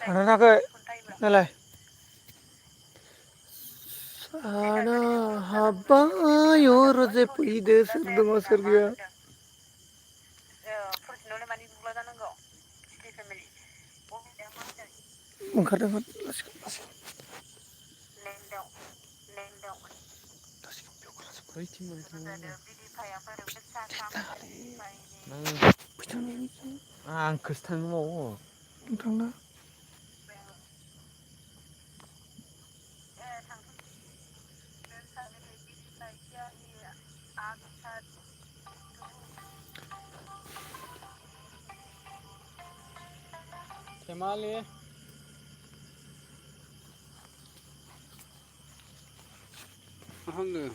थांनो थाखाय नालाय साना हाब्बाय रजे फैदो सोर दङ सोर गैया ओंखारदोंमोन आंखोसो थांनोबावो थांना धेमालि मा खालामदों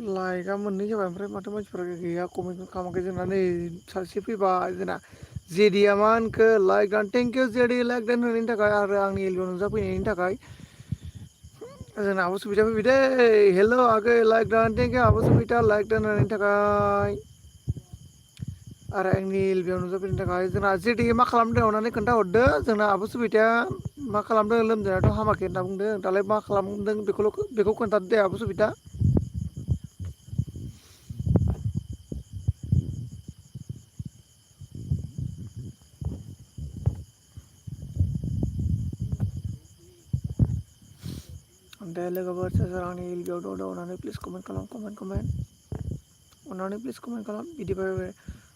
लाइकआ मोननै जाबाय ओमफ्राय माथो मानसिफोरा गैया कमेन्टखौ खालामाखै जोंना नै सासे फैबाय जोंना जेडिया मा होनखो लाइक दान थेंकिउ जेडि लाइक दान होनायनि थाखाय आरो आंनि एलबि नुजाफैनायनि थाखाय जोंना आब' सुबिदा फैबाय दे हेल' आगै लाइक दान थेंकिउ आब' सुबिदा लाइक दान होनायनि थाखाय आरो आंनि एलबियाव नुजाफैनायनि थाखाय जोंना जेडि मा खालामदों अननानै खोन्थाहरदो जोंना आब' सुबिदाया मा खालामदों लोमजानायाथ' हामाखै होनना बुंदों दालाय मा खालामदों बेखौ खोन्थादो दे आब' सुबिदा दे लोगोफोर सोर सोर आंनि एलबियाव दं अननानै प्लिज कमेन्ट खालाम अननानै प्लिज कमेन्ट खालाम बिदि बाय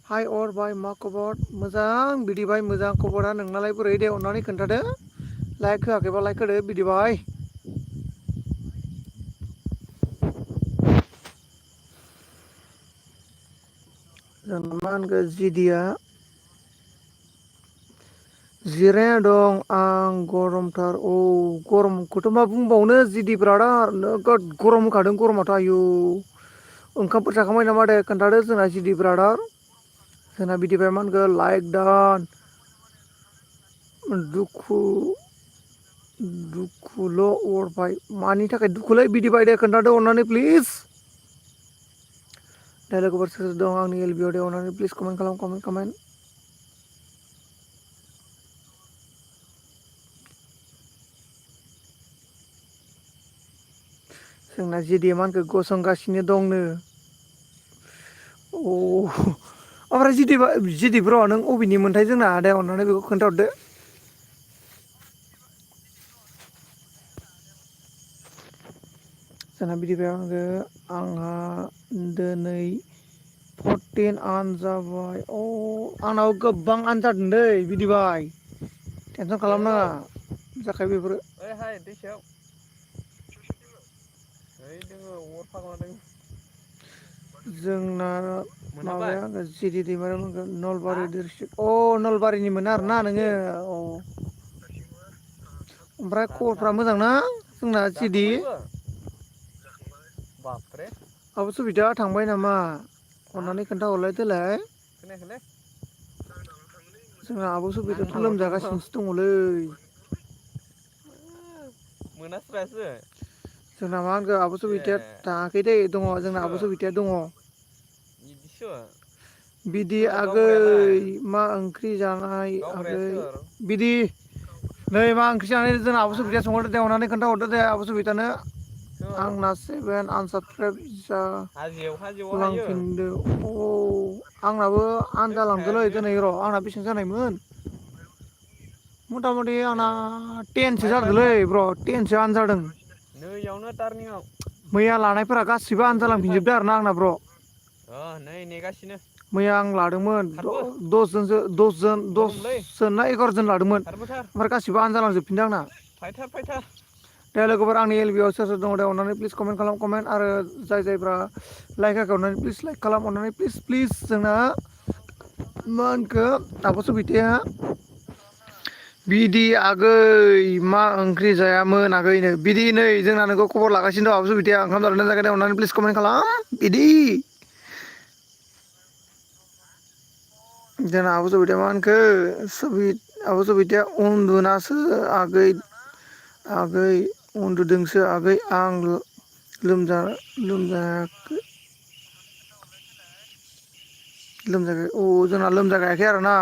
हाय अर बाय मा खबर मोजां बिदि बाय मोजां खबरा नोंनालाय बोरै दे अननानै खोन्थादो लाइक होआखैबा लाइक होदो बिदि बाय जों मा होनगोन जिदिया जिरायना दं आं गरमथार औ गरमखौथ' मा बुंबावनो जिदि ब्रादार नोगोद गरम होखादों गरमाथ' आयु ओंखामफोर जाखांबाय नामा दे खोन्थादो जोंना जिदि ब्रादार जोंना बिदिबाय मा होनगोन लाइक दान दुखुल' अरबाय मानि थाखाय दुखुलै बिदि बाय दे खोन्थादो अननानै प्लिज दे लोगोफोर सोर दं आंनि एलबियाव दे अननानै प्लिज कमेन्ट खालाम जोंना जेदि मा होनखो गसंगासिनो दंनो अ ओमफ्राय जिदि ब्र' नों अबेनि मोनथाय जोंना आदाया अननानै बेखौ खोन्थाहरदो जोंना बिदिबाय आंहा दिनै 14 जाबाय अ आंनाव गोबां आनजाद दै बिदिबाय टेनसन ओइ हेलौ खालामनाङा जाखायो बेफोरो ओइ हाय दैसायाव ओइ दोङो अर फाग्ला दों जोंना मोनहाबाय माबाया जिदि दैमारिया मोनगोन हा नलबारि डिस्ट्रिक्ट नलबारिनि मोनो अ आरोना नोङो हायो औ ओमफ्राय दानिया खबरफ्रा मोजां ना जोंना जिदि जाखांबायबो बाबरे आब' सुबिदा थांबाय नामा हा अननानै खोन्थाहरलाय देलाय खोनायाखैलै जोंना आब' सुबिदाथ' नांथाबा दङ लोमजागासिनोसो दङलै मोनास्रायासै जोंना मा होनखो आब' ए सुबितिया थाङाखै दै दङ जोंना इदिसो आब' सुबितिया दङ इदिसो बिदि सोर आगै गावबुरायालाय मा ओंख्रि जानाय गावबुराया आगै सोर बिदि नै मा ओंख्रि जानाय जोंना आब' हा सुबितिया सोंहरदो दे अननानै खोन्थाहरदो दे आब' सुबितानो सोर आंना 7 आनसारफ्राय हाजोआव हायो लांफिनदो आंनाबो है आनजालांदोलै हायाखैलै दिनै र' आंना बेसेबां जानायमोन मथा मथि ए आंना 10सो फाइभ फाइभ जादोंलै फाइभ ब्र' 10सो आनजादों नैयावनो टार्निंआव मैया लानायफोरा गासिबो जल्दि फाइभ आनजालांफिनजोबदो आरोना आंना ब्र' नै नेगासिनो मैया आं लादोंमोन खारबो दसजन ना 11 जन लादोंमोन खारबोथार ओमफ्राय गासिबो आनजालांजोबफिनदों आंना फायथार फायथार दे लोगोफोर आंनि एलबियाव सोर सोर दङ दे अननानै प्लिज कमेन्ट खालाम कमेन्ट आरो जायफ्रा लाइक होआखै अननानै प्लिज लाइक खालाम अननानै प्लिज जोंना मा होनखो आब' सुबिताया बिदि आगै मा ओंख्रि जायामोन आगैनो बिदि नै जोंना नोंखौ खबर लागासिनो दं आब' सुबिताया ओंखाम जादोंना जायाखै दे अननानै प्लिज कमेन्ट खालाम बिदि जोंना आब' सुबिताया मा होनखो आब' सुबिताया उन्दुनासो आगै उन्दुदोंसो आगै आं लोमजायाखै लोमजागाय अ जोंना लोमजागायाखै आरोना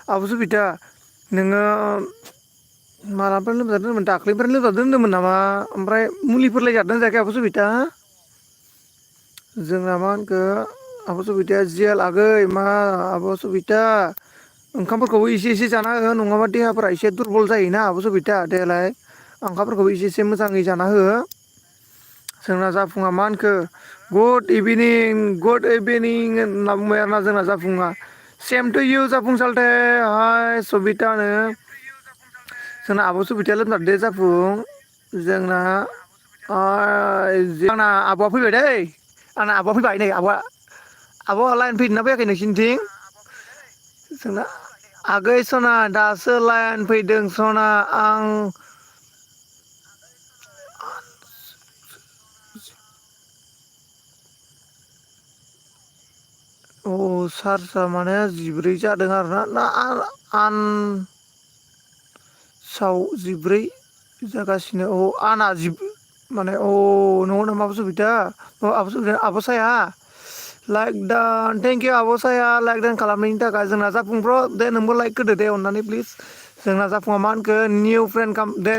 आब' सुबिता नोङो मालानिफ्राय लोमजादों होनदोंमोन दाख्लैनिफ्राय लोमजादों होन्दोंमोन नामा ओमफ्राय मुलिफोरलाय जादोंना जायाखै आब' सुबिता जोंना मा होनखो आब' सुबिताया जियाल आगै मा आब' सुबिता ओंखामफोरखौबो एसे जाना हो नङाबा देहाफोरा एसे दुरबल जायोना आब' सुबिता देलाय ओंखामफोरखौबो एसे मोजाङै जाना हो जोंना जाफुङा मा होनखो गुड इभिनिं होनना बुंबाय आरोना जोंना जाफुङा सेम टु इउ जाफुंसालथे हाय सबितानो जोंना आब' सुबिताया लोमजादों जाफुं जोंना आंना आब'आ फैबाय दै आंना आब'आ फैबाय नै आब'आ लाइन फैदोंना फैयाखै नोंसिनिथिं जोंना आगै सना दासो लाइन फैदों सना आं अ चार्जआ माने 14 जादों आरोना ना आन साव 14 जागासिनो औ आंना माने औ नंगौ नामा आब' सुबिता आब' साया लाइक डान थेंक इउ आब' साया लाइक डान खालामनायनि थाखाय जोंना जाफुंफ्र दे नोंबो लाइक होदो दे अननानै प्लिज जोंना जाफुङा मा होनखो निउ फ्रेन्ड दे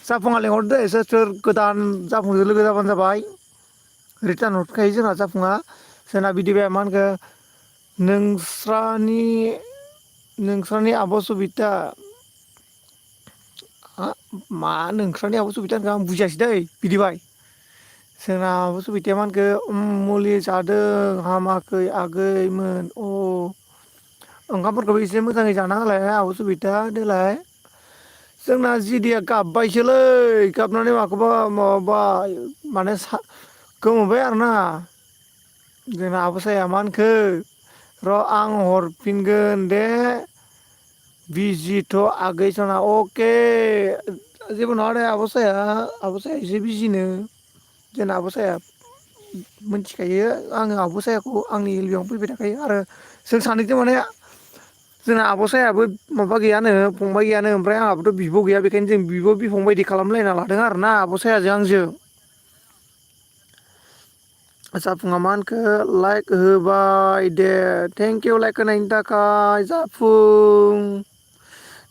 जाफुङा लेंहरदो सोर गोदान जाफुंजों लोगो जाबानो जाबाय रिटार्न हरखायो जोंना जाफुङा जोंना बिदिबाय मा होनखो नोंस्रानि आब' सुबिता मा नोंस्रानि आब' सुबिता होनखो आं बुजियासै दै बिदिबाय जोंना आब' सुबिताया मा होनखो मुलि जादों हामाखै आगैमोन अ ओंखामफोरखौबो एसे मोजाङै जाना होलाय आब' सुबिता देलाय जोंना जिदिया गाबबायसोलै गाबनानै माखौबा माबाबाय माने गोमोबाय आरोना जोंना आब' साया मा होनखो र' आं हरफिनगोन दे बिजिथ' आगै सना अके जेबो नङा दे आब' साया एसे बिजिनो जोंना आब' साया मिथिखायो आङो आब' सायाखौ आंनि एलबियावनो फैबाय थाखायो आरो जों सानैजों माने जोंना आब' सायाबो माबा गैयानो फंबाय गैयानो ओमफ्राय आंहाबोथ' बिब' गैया बेखायनो जों बिब' बिफं बायदि खालामलायना लादों आरोना आब' सायाजों आंजों जाफुङा मा होनखो लाइक होबाय दे थेंक इउ लाइक होनायनि थाखाय जाफुं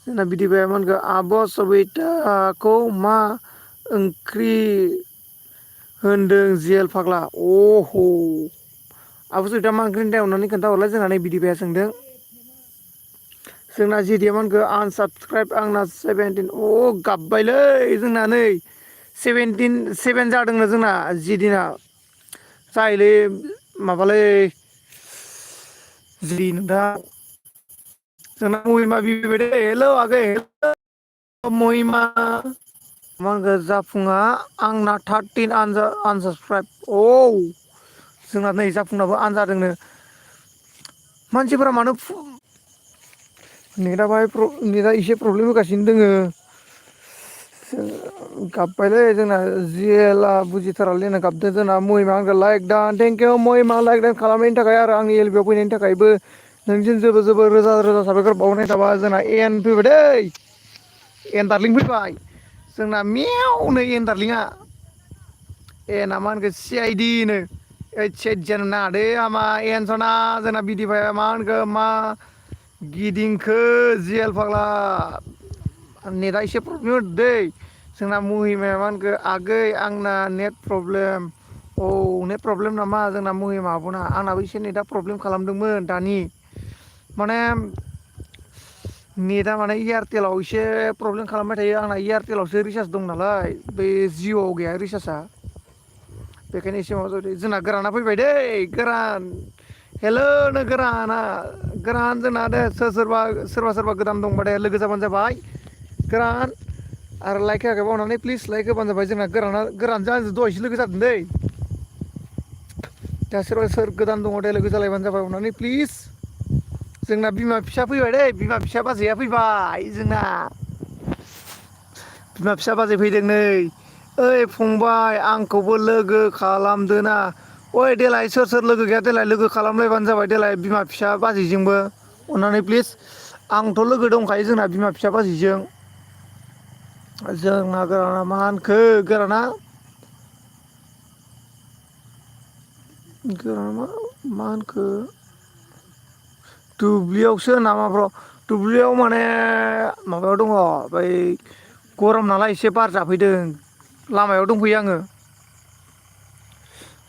जोंना बिदिबाय मा होनखो आब' सबिताखौ मा ओंख्रि होनदों जियाल फाग्ला अह' आब' सबिता मा ओंख्रि होनदों अननानै खोन्थाहरलाय जोंना नै बिदिबाया सोंदों जोंना जिदिया मा होनखो आनसाबसक्राइब आंना 17 अ गाबबायलै जोंना नै 7 जादोंनो जोंना जिदिना जायोलै माबालै जि नोंथां जोंना महिमा बिबाय दे हेलौ आगै महिमा मा होनखो जाफुङा आंना 13 आनसाबसक्राइब औ जोंना नै जाफुंनाबो आन जादोंनो मानसिफोरा मानो नेटआ एसे प्रब्लेम होगासिनो दोङो गाबबायलै जोंना जियेला बुजिथारालै होनना गाबदों जोंना महिमा आंखौ लाइक दान थेंकिउ महिमा लाइक दान खालामनायनि थाखाय आरो आंनि एलबियाव फैनायनि थाखायबो नोंसिम जोबोर रोजा रोजा साबायखर बावनाय थाबाय जोंना एन फैबाय दै एन दारलिं फैबाय जोंना मेव नै एन दारलिंआ एना मा होनखो सि आइ डि नो ओइद सैद जानो नाङादे हामा एन सना जोंना बिदिबाय मा होनखो मा गिदिंखो जियेल फाग्ला नेटआ एसे प्रब्लेम होदों दै जोंना महिमाया मा होनखो आगै आंना नेट प्रब्लेम औ नेट प्रब्लेम नामा जोंना महिमा आब'ना आंनाबो एसे नेटआ प्रब्लेम खालामदोंमोन दानि माने नेटआ माने एयारटेलाव एसे प्रब्लेम खालामबाय थायो आंना एयारटेलावसो रिसार्ज दं नालाय बे जिअ'आव गैया रिसार्जआ बेखायनो एसे माबा जादों जोंना गोराना फैबाय दै गोरान हेलौ नो गोरान जोंना दे सोरबा गोदान दंबा दे लोगो जाबानो जाबाय गोरान आरो लाइक होयाखैबा अननानै प्लिज लाइक होबानो जाबाय जोंना गोरानजों आंजों दहायसो लोगो जादों दै दा सोर गोदान दङ दे लोगो जालायबानो जाबाय अननानै प्लिज जोंना बिमा फिसा फैबाय दै बिमा फिसा बाजैया फैबाय जोंना बिमा फिसा बाजै फैदों नै ओइ फंबाय आंखौबो लोगो खालामदोना ओइ देलाय सोर लोगो गैया देलाय लोगो खालामलायबानो जाबाय देलाय बिमा फिसा बाजैजोंबो अननानै प्लिज आंथ' लोगो दंखायो जोंना बिमा फिसा बाजैजों जोंना गोराना मा होनखो गोराना मा होनखो दुब्लियावसो नामाफ्राव दुब्लियाव माने माबायाव दङ बै गरम नालाय एसे बार जाफैदों लामायाव दंफैयो आङो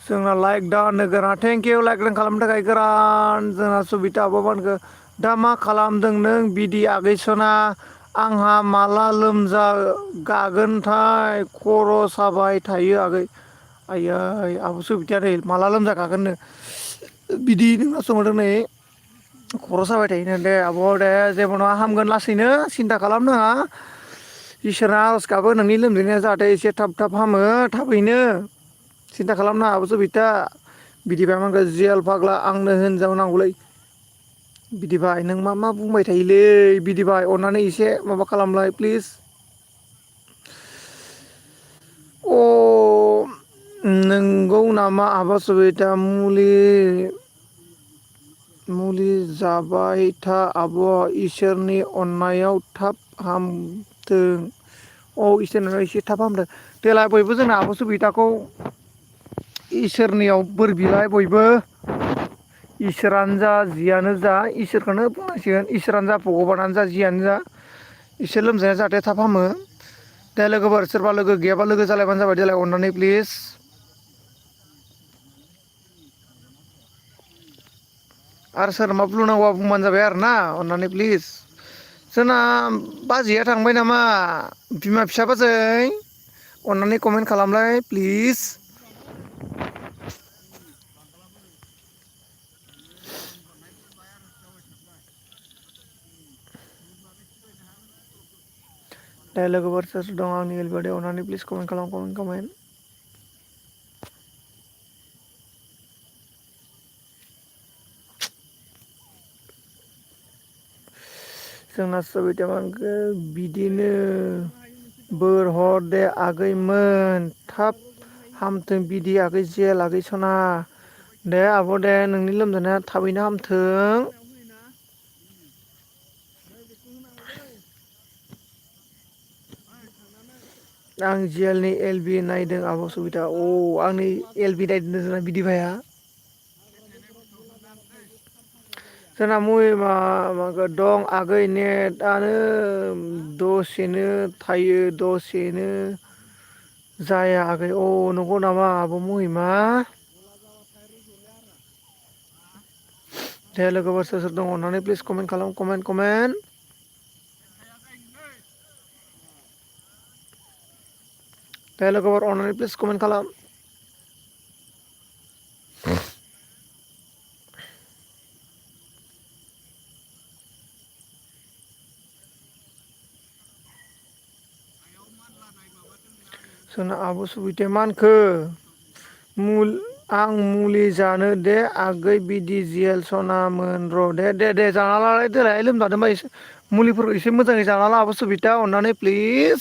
जोंना लाइक दा होननो गोरा थेंक इउ लाइक खालामनो थाखाय गोरान जोंना सुबिदा बाबानखौ दा मा खालामदों नों बिदि आगै सना आंहा माला लोमजा गागोनथाय खर' साबाय थायो आगै आयै आब' सुबिदा नै माला लोमजागागोननो बिदि नोंना सोंहरदों नै खर' साबाय थायोनो दे आब' दे जेबो नङा हामगोन लासैनो सिन्था खालामनाङा इसोरा आर'ज गाबो नोंनि लोमजानाया जाहाथे एसे थाब थाब हामो थाबैनो सिन्था खालामनाङा आब' सुबिदा बिदिबा मा होनगोन जियाल फाग्ला आंनो हिनजाव नांगौलै बिदिबाय नों मा बुंबाय थायोलै बिदिबाय अननानै एसे माबा खालामलाय प्लिज अ नंगौ नामा आब' सुबिदा मुलि जाबाय था आब' इसोरनि अननायाव थाब हामथों औ इसोरनाव एसे थाब हामथों देलाय बयबो जोंना आब' सुबिदाखौ इसोरनियाव बोर बिलाय बयबो इसोरानो जा जियानो जा इसोरखौनो बुंनांसिगोन इसोरानो जा भगबानानो जा जियानो जा इसोर लोमजानाया जाहाथे थाब हामो दे लोगोफोर सोरबा लोगो गैयाबा लोगो जालायबानो जाबाय देलाय अननानै प्लिज आरो सोर मा बुंनांगौबा बुंबानो जाबाय आरो ना अननानै प्लिज जोंना बाजैया थांबाय नामा बिमा फिसा बाजै अननानै कमेन्ट खालामलाय प्लिज दे लोगोफोर सोर दं आंनि एलबियाव अननानै प्लिज कमेन्ट कमेन्ट जोंना सुबिदामानखौ बिदिनो बोर हर दे आगैमोन थाब हामथों बिदि आगै जेल आगै सना दे आब' दे नोंनि लोमजानाया थाबैनो हामथों आं जियालनि एलबि नायदों आब' सुबिदा अ आंनि एलबि नायदों जोंना बिदि भाइया जोंना माबा दं आगै नेटआनो दसेनो थायो दसेनो जाया आगै अ नंगौ नामा आब' महिमा दे लोगोफोर सोर दङ अननानै प्लिज कमेन्ट खालाम कमेन्ट दे लोगोफोर अननानै प्लिज कमेन्ट खालाम जोंना आब' सुबिदाया मानखो आं मुलि जानो दे आगै बिदि जियेल सनामोन र' दे जाना लालाय देलाय लोमजादोंबा एसे मुलिफोरखौ एसे मोजाङै जाना ला आब' सुबिदा अननानै प्लिज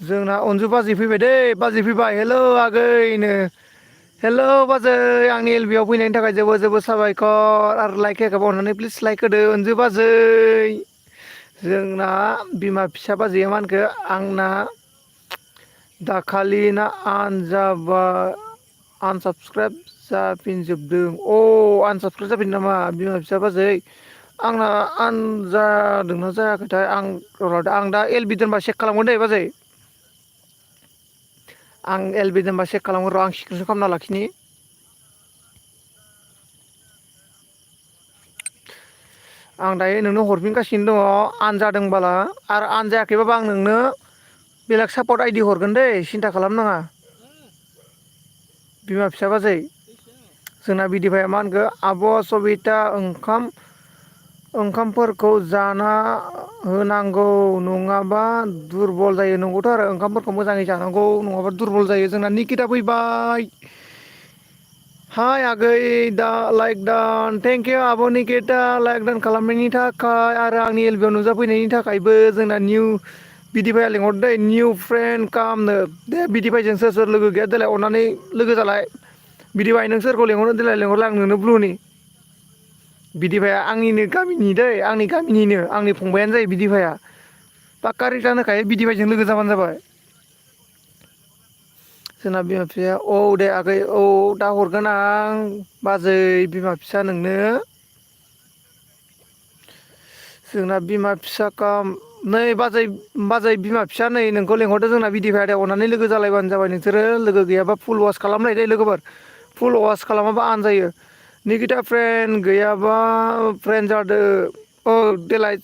जोंना अनजु बाजै फैबाय दै बाजै फैबाय हेलौ आगैनो हेलौ बाजै आंनि एलबियाव फैनायनि थाखाय जोबोद साबायखर आरो लाइक होयाखैबा अननानै प्लिज लाइक होदो अनजु बाजै जोंना बिमा फिसा बाजैया मा होनखो आंना दाखालि ना आनसाबसक्राइब जाफिनजोबदों अ आनसाबसक्राइब जाफिनदों नामा बिमा फिसा बाजै आंना जादोंना जायाखैथाय आं दा एलबि दोनबा चेक खालामगोन दे बाजै आं एलबि दोनबा चेक खालामगोन र' आं स्क्रिनसट खालामना लाखिनि आं दायो नोंनो हरफिनगासिनो दङ आन जादोंबाला आरो आन जायाखैबाबो आं नोंनो बेलेग सापर्ट आइडि हरगोन दै सिन्था खालामनाङा बिमा फिसा बाजै जोंना बिदिभाया मा होनखो आब' सबिता ओंखामफोरखौ जाना होनांगौ नङाबा दुरबल जायो नंगौथ' आरो ओंखामफोरखौ मोजाङै जानांगौ नङाबा दुरबल जायो जोंना निकिता फैबाय हाय आगै दा लाइक दान थेंक इउ आब' निकिता लाइक दान खालामनायनि थाखाय आरो आंनि एलबियाव नुजाफैनायनि थाखायबो जोंना निउ बिदिभाइया लिंहरदों निउ फ्रेन्ड कामनो दे बिदिभाइजों सोर लोगो गैया देलाय अननानै लोगो जालाय बिदिभाइ नों सोरखौ लिंहरनो देलाय लिंहरलाय आं नोंनो ब्लुनि बिदिभाइया आंनिनो गामिनि दै आंनि गामिनिनो आंनि फंबायानो जायो बिदिभाइया पाक्का रिटार्न होखायो बिदिभाइजों लोगो जाबानो जाबाय जोंना बिमा बिफाया औ दे आगै औ दा हरगोन आं बाजै बिमा फिसा नोंनो जोंना बिमा फिसा काम नै बाजै बिमा फिसा नै नोंखौ लेंहरदो जोंना भिडिअ फायदा अननानै लोगो जालायबानो जाबाय नोंसोरो लोगो गैयाबा फुल वास खालामलाय दे लोगोफोर फुल वास खालामाबा आनजायो निकिता फ्रेन्ड गैयाबा फ्रेन्ड जादो औ देलाय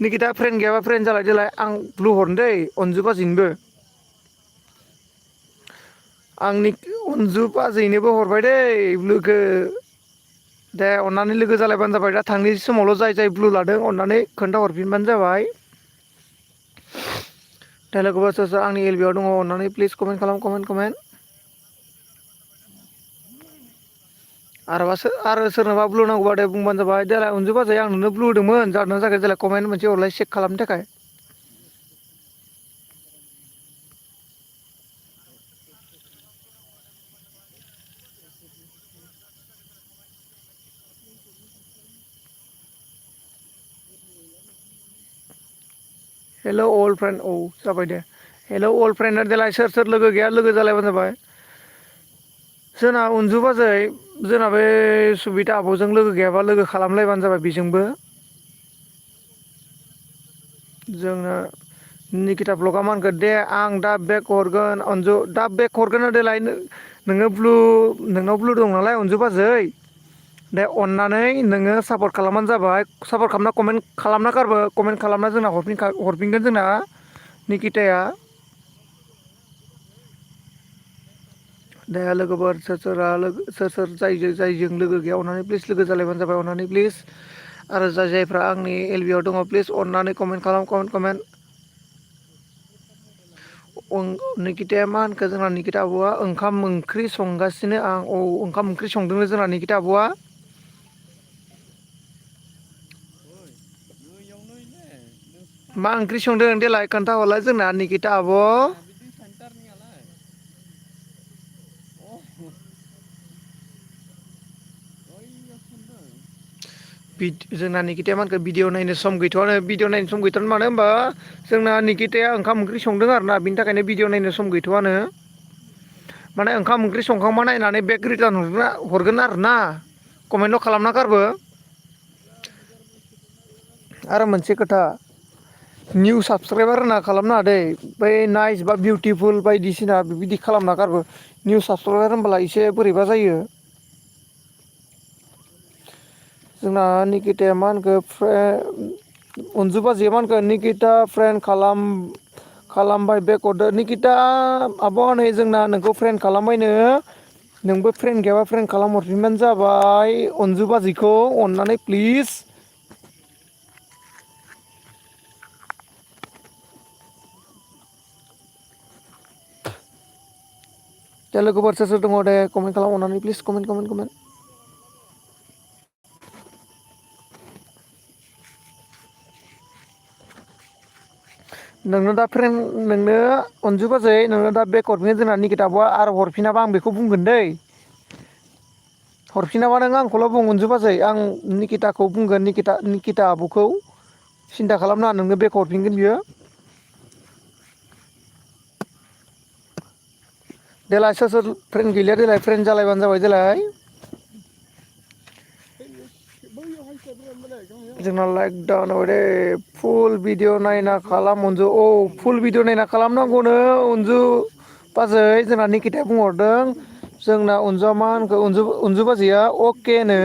निकिता फ्रेन्ड गैयाबा फ्रेन्ड जालाय देलाय आं ब्लु हरनो दै अनजु बाजैनोबो आंनि अनजु बाजैनोबो हरबाय दै लोगो दे अननानै लोगो जालायबानो जाबाय दा थांनाय समावल' जाय ब्लु लादों अननानै खोन्थाहरफिनबानो जाबाय दा लोगोफोर सोर सोर आंनि एलबिआव दङ अननानै प्लिज कमेन्ट खालाम कमेन्ट आरो सोरनोबा ब्लु नांगौबा दे बुंबानो जाबाय देलाय अनजु बाजै आं नोंनो ब्लु होदोंमोन जादोंना जायाखै देलाय कमेन्ट मोनसे हरलाय चेक खालामनो थाखाय हेल' अल फ्रेन्ड औ जाबाय दे हेल' अल फ्रेन्ड देलाय सोर सोर लोगो गैया लोगो जालायबानो जाबाय जोंना अनजु बाजै जोंना बे सुबिता आब'जों लोगो गैयाबा लोगो खालामलायबानो जाबाय बेजोंबो जोंना निकिता ब्लगा मा होनगोन दे आं दा बेक हरगोन अनजु दा बेक हरगोन देलाय नोंनाव ब्लु दं नालाय अनजु बाजै दे अननानै नोङो सापर्ट खालामबानो जाबाय सापर्ट खालामना कमेन्ट खालामना गारबो कमेन्ट खालामना जोंना हरफिनगोन जोंना निकिताया दे लोगोफोर सोर सोर जायजों लोगो गैया अननानै प्लिज लोगो जालायबानो जाबाय अननानै प्लिज आरो जायफ्रा आंनि एलबिआव दङ प्लिज अननानै कमेन्ट खालाम कमेन्ट निकिताया मा होनखो जोंना निकिता आब'आ ओंखाम ओंख्रि संगासिनो आं औ ओंखाम ओंख्रि संदोंनो जोंना निकिता आब'आ मा ओंख्रि संदों देलाय खोन्थाहरलाय जोंना निकिता आब' जोंना निकिताया मा होनखो भिडिअ नायनो सम गैथ'आनो मानो होनबा जोंना निकिताया ओंखाम ओंख्रि संदों आरोना बिनि थाखायनो भिडिअ नायनो सम गैथ'आनो माने ओंखाम ओंख्रि संखांबा नायनानै बेक रिटार्न हरगोन आरोना कमेन्टल' खालामना गारबो आरो मोनसे खोथा निउ साबसक्राइबार होनना खालामनाङा दै बै नाइस बा बिउटिफुल बायदिसिना बिदि खालामना गारबो निउ साबसक्राइबार होनबोला एसे बोरैबा जायो जोंना निकिताया मा होनखो अनजु बाजैया मा होनखो निकिता फ्रेन्ड खालामबाय बेक हरदो निकिता आब' नै जोंना नोंखौ फ्रेन्ड खालामबायनो नोंबो फ्रेन्ड गैयाबा फ्रेन्ड खालामहरफिनबानो जाबाय अनजु बाजैखौ अननानै प्लिज दे लोगोफोर सोर सोर दङ दे कमेन्ट खालाम अननानै प्लिज कमेन्ट नोंनो अनजु बाजै नोंनो दा बेक हरफिनगोन जोंना निकिता आब'आ आरो हरफिनाबा आं बेखौ बुंगोन दै हरफिनाबा नों आंखौल' बुं अनजु बाजै आं निकिताखौ बुंगोन निकिता आब'खौ सिन्था खालामनाङा नोंनो बेक हरफिनगोन बियो देलाय सोर सोर फ्रेन्ड गैलिया देलाय फ्रेन्ड जालायबानो जाबाय देलाय जोंना लाइक डाउन होबाय दे फुल भिडिअ नायना खालाम अनजु औ फुल भिडिअ नायना खालामनांगौनो अनजु बाजै जोंना निकिताया बुंहरदों जोंना अनजुआ मा होनखो अनजु बाजैया अकेनो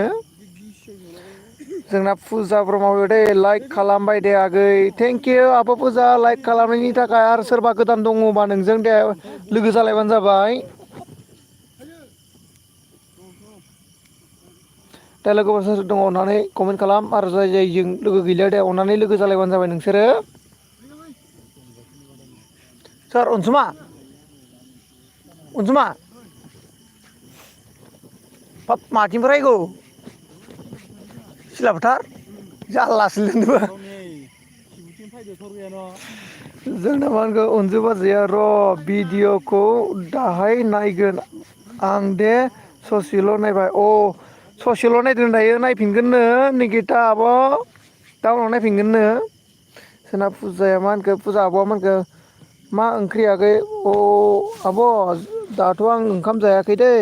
जोंना फुजा ब्रह्म दे लाइक खालामबाय दे आगै थेंकिउ आब' फुजा लाइक खालामनायनि थाखाय आरो सोरबा गोदान दङबा नोंजों दे लोगो जालायबानो जाबाय दा लोगोफोर सोर दङ अननानै कमेन्ट खालाम आरो जायजों लोगो गैलिया दे अननानै लोगो जालायबानो जाबाय नोंसोरो सोर अनसुमा बाब माथिंनिफ्राय फैगौ सिलाफोथार जारलासो लोंदोंबो जोंना मा होनखो अनजु बाजैया र' भिडिअखौ दाहाय नायगोन आं दे ससेल' नायबाय अ ससेल' नायदों दायो नायफिनगोननो निकिता आब' दा उनाव नायफिनगोननो जोंना फुजा आब'आ मा होनखो मा ओंख्रि आगै अ आब' दाथ' आं ओंखाम जायाखै दै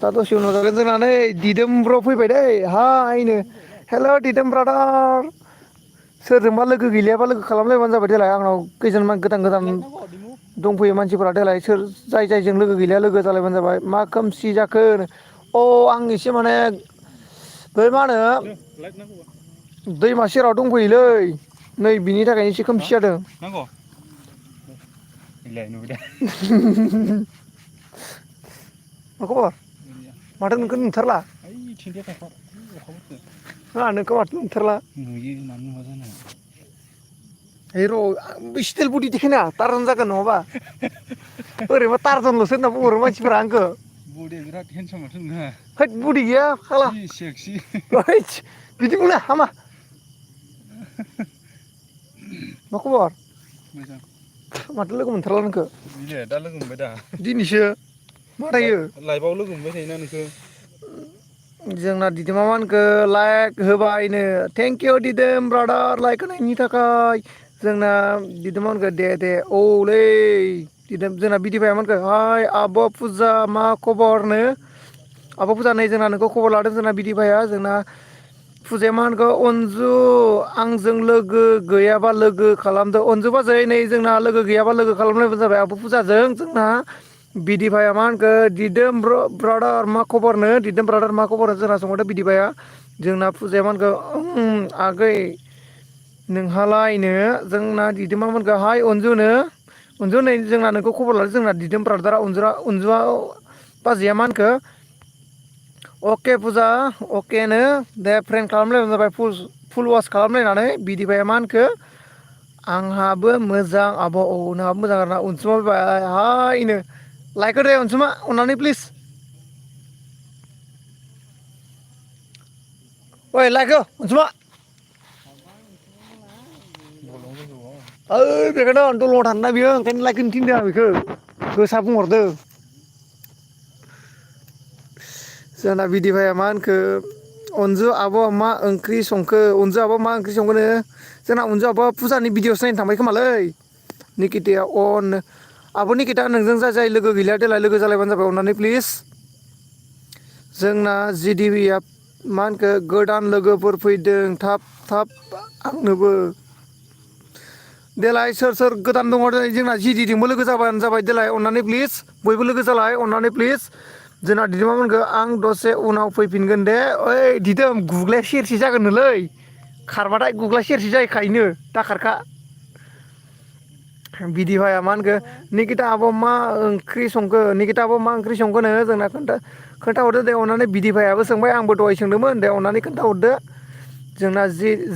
दा दसे उनाव जागोन जोंना नै दिदोम ब्र फैबाय दै हायनो हेल' दिदोम ब्रादार सोरजोंबा लोगो गैलायाबा लोगो खालामलायबानो जाबाय देलाय आंनाव गोदान गोदान दंफैयो मानसिफोरा देलाय सोर जायजों लोगो गैलाया लोगो जालायबानो जाबाय मा खोमसि जाखो अ आं एसे माने बै मा होनो दैमा सेराव दंफैयोलै नै बिनि थाखायनो एसे खोमसि जादों नांगौ नुबाय मा खबर माथो नोंखौ नुथारला नोंखौ माथो नुथारला नुयो मानो नुवा जानो है र' स्टिल बडि देखायनाङा टारजन जागोन नङाबा ओरैबा टारजनल'सो होनना बुंहरो मानसिफोरा आंखौ बडिया बिराद हेन्डसाम माथो नोंहा हैद बडि गैया फाग्ला जि सेक्सि हैद बिदि बुंनो हामा मा खबर मोजां माथो लोगो मोनथारला नोंखौ बिले दा लोगो मोनबाय दा दिनैसो मा थायो लाइभआव लोगो मोनबाय थायोना नोंखो जोंना दिदोमामानखो लाइक होबायनो थेंक इउ दिदोम ब्रादार लाइक होनायनि थाखाय जोंना दिदोमानखो दे औलै दिदोम जोंना बिदिबायमोनखो हाय आब' फुजा मा खबरनो आब' फुजा नै जोंना नोंखौ खबर लादों जोंना बिदि भाइया जोंना फुजाया मा होनखो अनजु आंजों लोगो गैयाबा लोगो खालामदो अनजु बाजै नै जोंना लोगो गैयाबा लोगो खालामलायबानो जाबाय आब' फुजाजों जोंना बिदि भाइया मा होनखो दिदोम ब्रादार मा खबरनो दिदोम ब्रादार मा खबर जोंना सोंहरदों बिदि भाइया जोंना फुजाया मा होनखो आगै नोंहालायनो जोंना दिदोमामोनखो हाय अनजुनो अनजु नै जोंना नोंखौ खबर लादों जोंना दिदोम ब्रादारा अनजुआ बाजैया मा होनखो अके फुजा अकेनो दे फ्रेन्ड खालामलायबानो जाबाय फुल वास खालामलायनानै बिदि भाइया मा होनखो आंहाबो मोजां आब' औ नोंहाबो मोजां आरोना अनसुमा फैबाय हायनो लाइक होदे अनसुमा अननानै प्लिज ओइ लाइक हो अनसुमा ओइ बेखायनो दल'आव थानो ना बियो ओंखायनो लाइक होनो थिनदों आं बेखौ गोसा बुंहरदों जोंना बिदि भाइया मा होनखो अनजु आब' मा ओंख्रि संखो अनजु आब' मा ओंख्रि संखोनो जोंना अनजु आब'आ फुजानि भिडिअ'सो नायनो थांबाय खोमालै निकिताया आब' निकिता नोंजों जाय लोगो गैला देलाय लोगो जालायबानो जाबाय अननानै प्लिज जोंना जिडिबिया मा होनखो गोदान लोगोफोर फैदों थाब आंनोबो देलाय सोर गोदान दङ जोंना जिडिजोंबो लोगो जाबानो जाबाय देलाय अननानै प्लिज बयबो लोगो जालाय अननानै प्लिज जोंना दिदोमामोनखो आं दसे उनाव फैफिनगोन दे ओइ दिदोम गुग्लाया सेरसे जागोननोलै खारबाथाय गुग्ला सेरसे जाहैखायोनो दाखारखा बिदि भाइया मा होनखो निकिता आब' मा ओंख्रि संखो निकिता आब' मा ओंख्रि संखोनो जोंना खोन्थाहरदो दे अननानै बिदि भाइयाबो सोंबाय आंबो दहाय सोंदोंमोन दे अननानै खोन्थाहरदो जोंना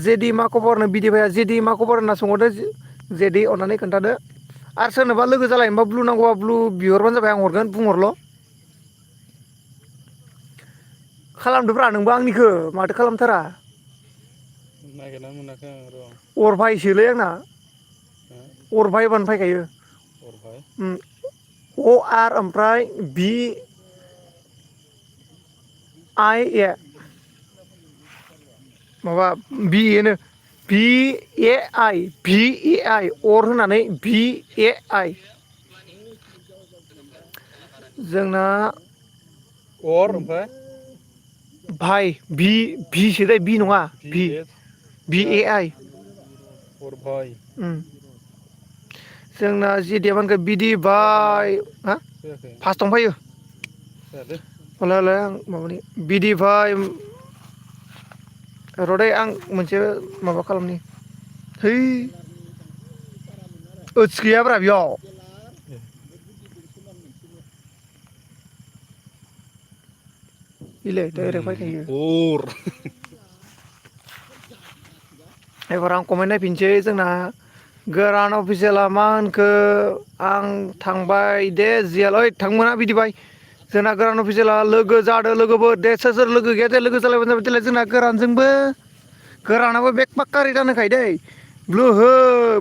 जेदि मा खबरनो बिदि भाइया जेदि मा खबर होनना सोंहरदो जेदि अननानै खोन्थादो आरो सोरनोबा लोगो जालायनोबा ब्लु नांगौबा ब्लु बिहरबानो जाबाय आं हरगोन बुंहरल' खालामदोब्रा नोंबो आंनिखौ माथो खालामथारा नागिरना मोनाखै आं र' अरभाइसोलै आंना अरभाइबानो फैखायो हरबाय अ आर ओमफ्राय बि आइ ए माबा बि एनो भि ए आइ अर होनानै भि ए आइ जोंना अर ओमफ्राय भाइ भिसो दै बि नङा भि ए आइ अरभाय जोंना जिडिएमानखो बिदि भाइ हा फैयाखै फार्स्टआवनो फैयो जायालै हलाय आं माबानि बिदि भाइ रदै आं मोनसे माबा खालामनि है ओत्स गैयाब्रा बेयाव इलाय डाइरेक्ट फैखायो अर एबार आं कमेन्ट नायफिनसै जोंना गोरान अफिसियेला मा होनखो आं थांबाय दे जियाल ओइ थांमोना बिदिबाय जोंना गोरान अफिसियेला लोगो जादों लोगोबो दे सोर लोगो गैया दे लोगो जालायबानो जाबाय देलाय जोंना गोरानजोंबो गोरानाबो बेक पाक्कारि जानायखाय दै ब्लु हो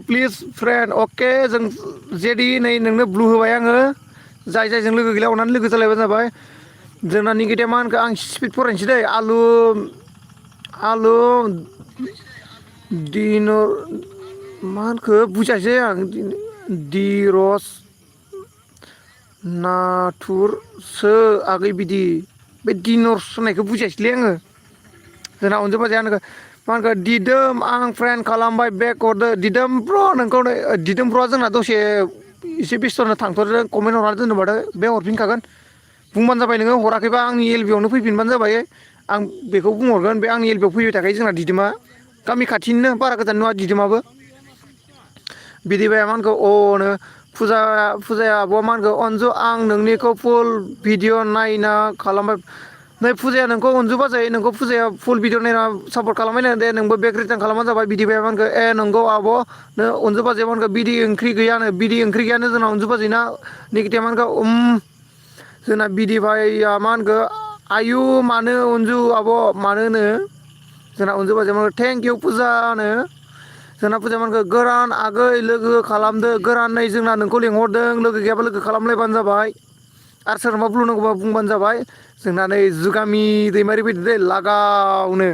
प्लिज फ्रेन्ड अके जों जेदि नै नोंनो ब्लु होबाय आङो जायजों लोगो गैला अननानै लोगो जालायबानो जाबाय जोंना निकिताया मा होनखो आं स्पिड फरायनोसै दै आलु दिनर मा होनखो बुजायसै आं दिरस नाथुरसो आगै बिदि बे दिनर्स होननायखौ बुजियासैलै आङो जोंना अनजु बाजैया होनखो मा होनखो दिदोम आं फ्रेन्ड खालामबाय बेक हरदो दिदोम ब्र नोंखौ दिदोम ब्र'आ जोंना दसे एसे बेस्थ'नो थांथ'दों कमेन्ट हरना दोनोबाथाय बे हरफिनखागोन बुंबानो जाबाय नोङो हराखैबा आंनि एलबियावनो फैफिनबानो जाबाय आं बेखौ बुंहरगोन बे आंनि एलबियाव फैबाय थाखायो जोंना दिदोमा गामि खाथिनिनो बारा गोजान नङा दिदोमाबो बिदिबाय मा होनखो अनो फुजाया आब'आ मा होनखो अनजु आं नोंनिखौ फुल भिडिअ' नायना खालामबाय नै फुजाया नोंखौ अनजु बाजै नोंखौ फुजाया फुल भिडिअ नायना सापर्ट खालामबाय दे नोंबो बेक रिटार्न खालामबानो जाबाय बिदिबाय मा होनखो ए नंगौ आब' नो अनजु बाजैया मा होनखो बिदि ओंख्रि गैयानो बिदि ओंख्रि गैयानो जोंना अनजु बाजैना निकिताया मा होनखो जोंना बिदि भाइया मा होनखो आयु मानो अनजु आब' मानो होनो जोंना अनजु बाजैया मा होनो थेंक इउ फुजानो जोंना फुजाया मा होनखो गोरान आगै लोगो खालामदो गोरान नै जोंना नोंखौ लेंहरदों लोगो गैयाबा लोगो खालामलायबानो जाबाय आरो सोरबा बुंनांगौबा बुंबानो जाबाय जोंना नै जुगामि दैमारि फैदो दै लागावनो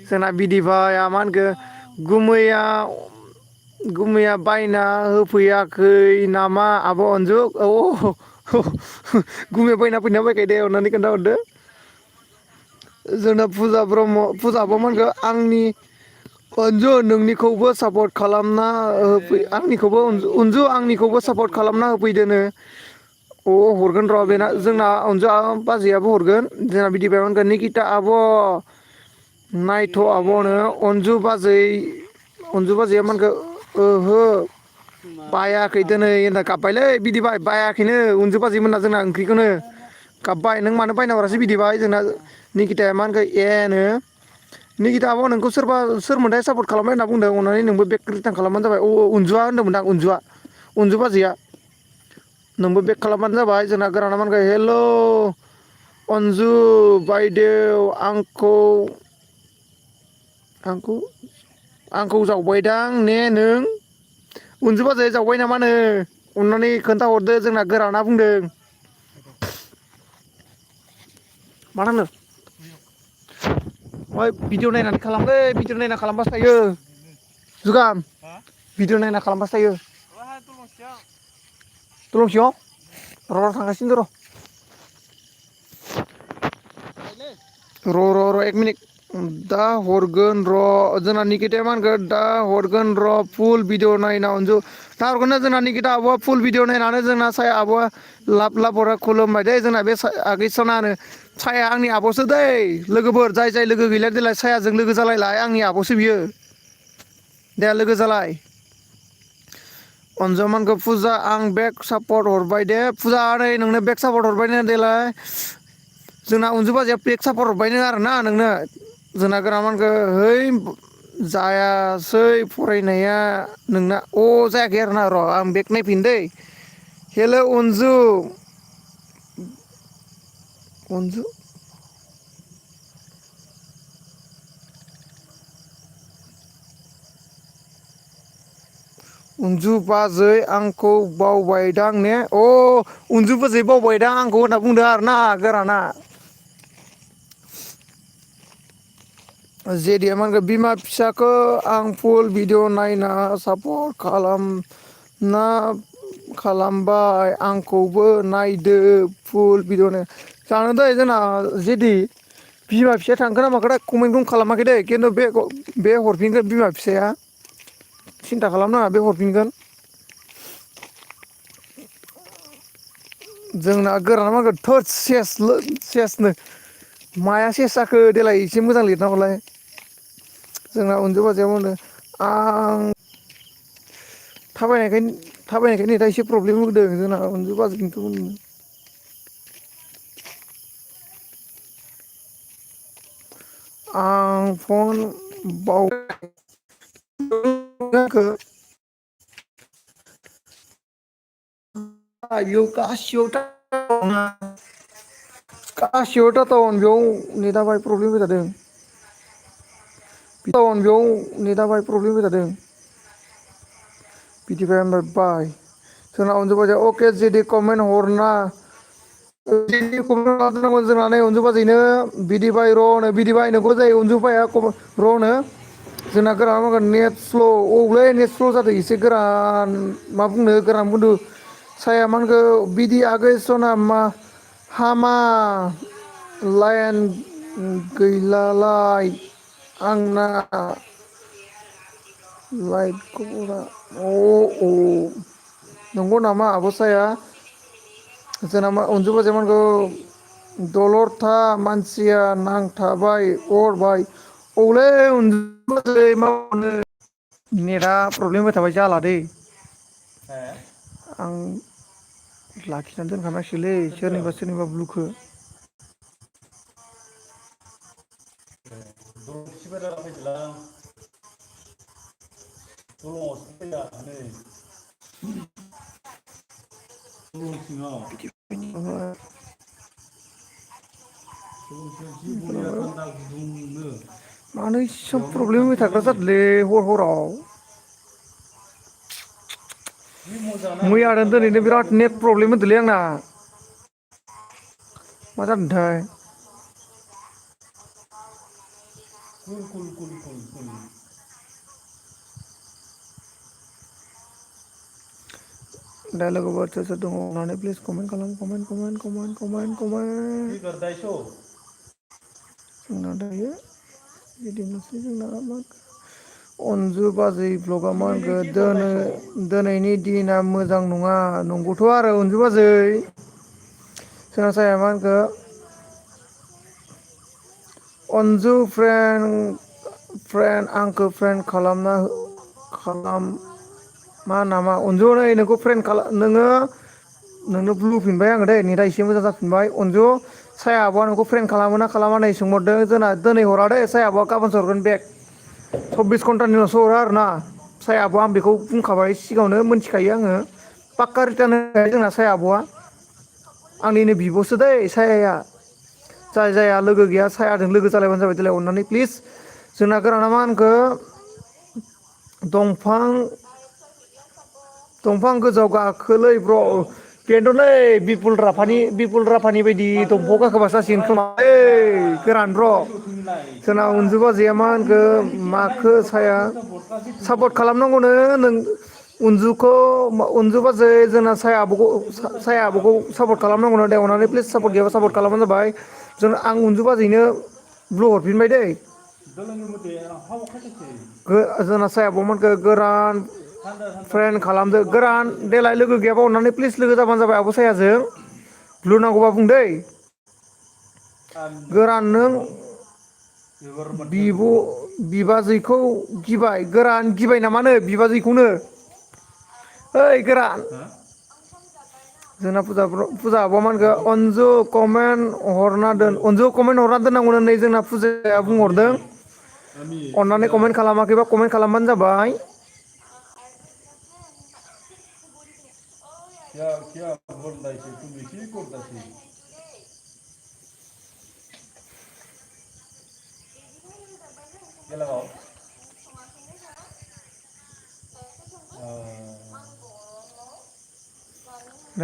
जोंना बिदिभाया मा होनखो गुमैया बायना होफैयाखै नामा आब' अनजु गुमैया बायना फैना फैखायो दे अननानै खोन्थाहरदो जोंना फुजा आब' मा होनखो आंनि अनजु नोंनिखौबो सापर्ट खालामना आंनिखौबो अनजु आंनिखौबो सापर्ट खालामना होफैदोनो हरगोन र' बेना जोंना अनजु बाजैयाबो हरगोन जोंना बिदिबाय होनगोन निकिता आब' नायथ' आब'नो अनजु बाजैया मा होनखो ओहो बायाखै दिनै होनना गाबबायलै बिदिबाय बायाखैनो अनजु बाजैमोनना जोंना ओंख्रिखौनो गाबबाय नों मानो बायना हरासै बिदिबाय जोंना निकिताया मा होनखो एनो निकिता आब' नोंखौ सोरमोनथाय सापर्ट खालामबाय होनना बुंदों अननानै नोंबो बेक रिटार्न खालामबानो जाबाय अनजुआ होनदोंमोनदां अनजु बाजैया नोंबो बेक खालामबानो जाबाय जोंना गोराना मा होनखो हेल' अनजु बायदेव आंखौ जावबायदां ने नों अनजु बाजैया जावबाय नामानो अननानै खोन्थाहरदो जोंना गोराना बुंदों मा नांनो ओइ भिडिअ नायनानै खालामलै भिडिअ नायना खालामबासो थायो जुगाम भिडिअ नायना खालामबासो थायो दलंसियाव र' थांगासिनो र' एक मिनिट दा हरगोन र' जोंना निकिताया मा होनगोन दा हरगोन र' फुल भिडिअ नायना अनजु दा हरगोन ना जोंना निकिता आब'आ फुल भिडिअ नायनानै जोंना साया आब'आ लाब हरा खुलुमबाय दै जोंना बे आगै सनानो साया आंनि आब'सो दै लोगोफोर जाय लोगो गैला देलाय सायाजों लोगो जालायलाय आंनि आब'सो बियो दे लोगो जालाय अनजमानखौ फुजा आं बेक सापर्ट हरबाय दे फुजा नै नोंनो बेक सापर्ट हरबाय नो देलाय जोंना अनजु बाजैया बेक सापर्ट हरबायनो आरोना नोंनो जोंना गोरामानखौ है जायासै फरायनाया नोंना जायाखै आरोना र' आं बेक नायफिन दै हेल' अनजु अनजु बाजै आंखौ बावबायदां ने अनजु बाजै बावबायदां आंखौ होनना बुंदों आरोना गोराना जेदिया मा होनगोन बिमा फिसाखौ आं फुल भिडिअ नायना सापर्ट खालामबाय आंखौबो नायदो फुल भिडिअ जानो दै जोंना जेदि बिमा फिसाया थांखोना माखोथाय कमेन्टखौनो खालामाखै दै खिन्थु बे हरफिनगोन बिमा फिसाया सिन्था खालामनाङा बे हरफिनगोन जोंना गोराना मा होनगोन थोद सेसनो माया सेस जाखो देलाय एसे मोजां लिरना हरलाय जोंना अनजु बाजैया बुंदों आं थाबायनायखाय नै दा एसे प्रब्लेम होदों जोंना अनजु बाजैनिखौ बुंदों आं फन बेयाव गासिबो टाउन बेयाव नेटआ बाहाय प्रब्लेम होबाय थादों बेयाव नेटआ बाहाय प्रब्लेम होबाय थादों बिदिबाय ओमफ्राय बाय जोंना अनजु बाजैया अके जेदि कमेन्ट हरना जोंना नै अनजु बाजैनो बिदिबाय र'नो बिदिबाय नोंखौ जायो अनजु बाया र'नो जोंना गोराना बुंगोन नेट स्ल' नेट स्ल' जादों एसे गोरान मा बुंनो गोरान बुंदों साया मा होनखो बिदि आगै सना हामा लाइन गैलालाय आंना लाइटखौ अ नंगौ नामा आब'साया जोंना मा अनजु बाजेमोनखौ दलर था मानसिया नांथाबाय अरबाय औलै अनजु बाजै मा खालामनो नेटआ प्रब्लेम होबाय थाबाय जाला दै आं लाखिनानै दोनखानांसिगोनलै सोरनिबा सोरनिबा ब्लुखौ मानो एसेबां प्रब्लेम होबाय थाग्रा जादोंलै हराव मैयानो दिनैनो बिराद नेट प्रब्लेम होदोंलै आंना मा जादोंथाय दा लोगोफोर सोर सोर दङ अननानै प्लिज कमेन्ट खालाम कमेन्ट जोंना दायो बिदिनोसै जोंना मा अनजु बाजै ब्लगा मा होनखो दिनैनि दिना मोजां नङा नंगौथ' आरो अनजु बाजै जोंना साया मा होनखो अनजु फ्रेन्ड आंखौ फ्रेन्ड खालाम मा नामा अनजु नै नोंखौ फ्रेन्ड खालाम नोंनो ब्लु होफिनबाय आङो दे नेटआ एसे मोजां जाफिनबाय अनजु साया आब'आ नोंखौ फ्रेन्ड खालामो ना खालामा नै सोंहरदों जोंना दिनै हरा दे साया आब'आ गाबोनसो हरगोन बेक 24 घन्टानि उनावसो हरो आरोना साया आब'आ आं बेखौ बुंखाबाय सिगाङावनो मोनथिखायो आङो पाक्का रिटार्न होखायो जोंना साया आब'आ आंनिनो बिब'सो दै सायाया जायहा लोगो गैया सायाजों लोगो जालायबानो जाबाय देलाय अननानै प्लिज जोंना गोराना मा होनखो दंफां गोजौआव गाखोलै ब्र' बेनोथ'लै बिपुल राफानि बायदि दंफाङाव गाखोबासो जासिगोन खोमालै गोरान र' जोंना अनजु बाजैया मा होनखो माखो साया सापर्ट खालामनांगौनो नों अनजु बाजै जोंना साया आब'खौ सापर्ट खालामनांगौनो दे अननानै प्लिज सापर्ट गैयाबा सापर्ट खालामबानो जाबाय आं अनजु बाजैनो ब्लु हरफिनबाय दै जोंना साया आब'मोनखो गोरान फ्रेन्ड खालामदो गोरान देलाय लोगो गैयाबा अननानै प्लिज लोगो जाबानो जाबाय आब' सायाजों ब्लु नांगौबा बुं दै गोरान नों बिबाजैखौ गिबाय गोरान गिबाय नामानो बिबाजैखौनो ओइ गोरान जोंना फुजा आब'आ मा होनखो अनजु कमेन्ट हरना दोननांगौनो नै जोंना फुजाया बुंहरदों अननानै कमेन्ट खालामाखैबा कमेन्ट खालामबानो जाबाय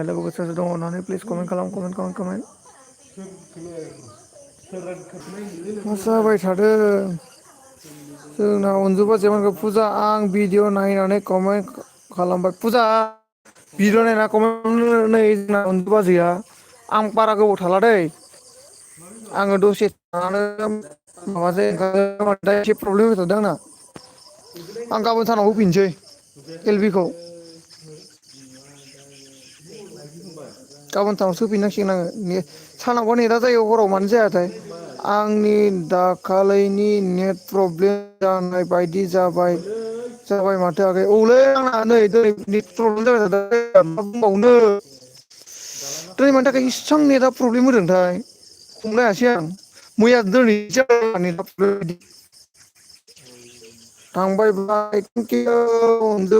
लोगोफोर सोर दङ अननानै प्लिज कमेन्ट खालाम कमेन्ट मा जाबाय थादों जोंना अनजु बाजैमोनखौ फुजा आं भिडिअ नायनानै कमेन्ट खालामबाय फुजा भिडिअ नायना कमेन्ट नै जोंना अनजु बाजैया आं बारा गोबाव थाला दै आङो दसे थानानै माबासै एसे प्रब्लेम होबाय थादों आंना आं गाबोन सानाव होफिनसै एलबिखौ गाबोन सानावसो होफिननांसिगोन आङो सानावबा नेटआ जायो हराव मानो जायाथाय आंनि दाखालैनि नेट प्रब्लेम जानाय बायदि जाबाय माथो आगै औलै आंना नै दिनै नेट प्रब्लेम जाबाय थादों मा बुंबावनो दिनै मानि थाखाय इसेबां नेटआ प्रब्लेम होदोंथाय हमलायासै आं मैया दिनै थांबाय बाय थेंकिउ अनजु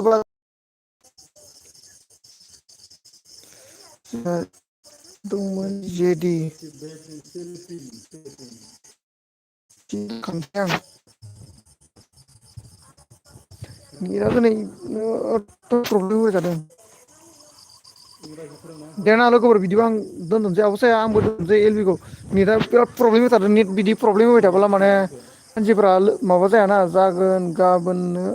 दंमोन जेदि आं नेटआ दिनै प्रब्लेम होबाय थादों देना लोगोफोर बिदिबा आं दोनथ'नोसै आब' साया आंबो दोनथ'नोसै एलबिखौ नेटआ बिराद प्रब्लेम होथारदों नेट बिदि प्रब्लेम होबाय थाब्ला माने मानसिफ्रा माबा जायाना जागोन गाबोननो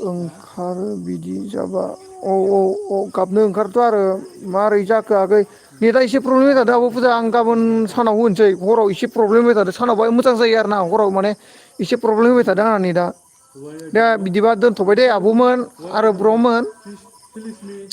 ओंखारो बिदि जाबा औ औ औ गाबनो ओंखारथ' आरो मारै जाखो आगै नेटआ एसे प्रब्लेम होबाय थादों आब' फुजा आं गाबोन सानाव होनोसै हराव एसे प्रब्लेम होबाय थादों सानावबा मोजां जायो आरो ना हराव माने एसे प्रब्लेम होबाय थादों आंना नेटआ दा बिदिबा दोनथ'बाय दे आब'मोन आरो ब्र'मोन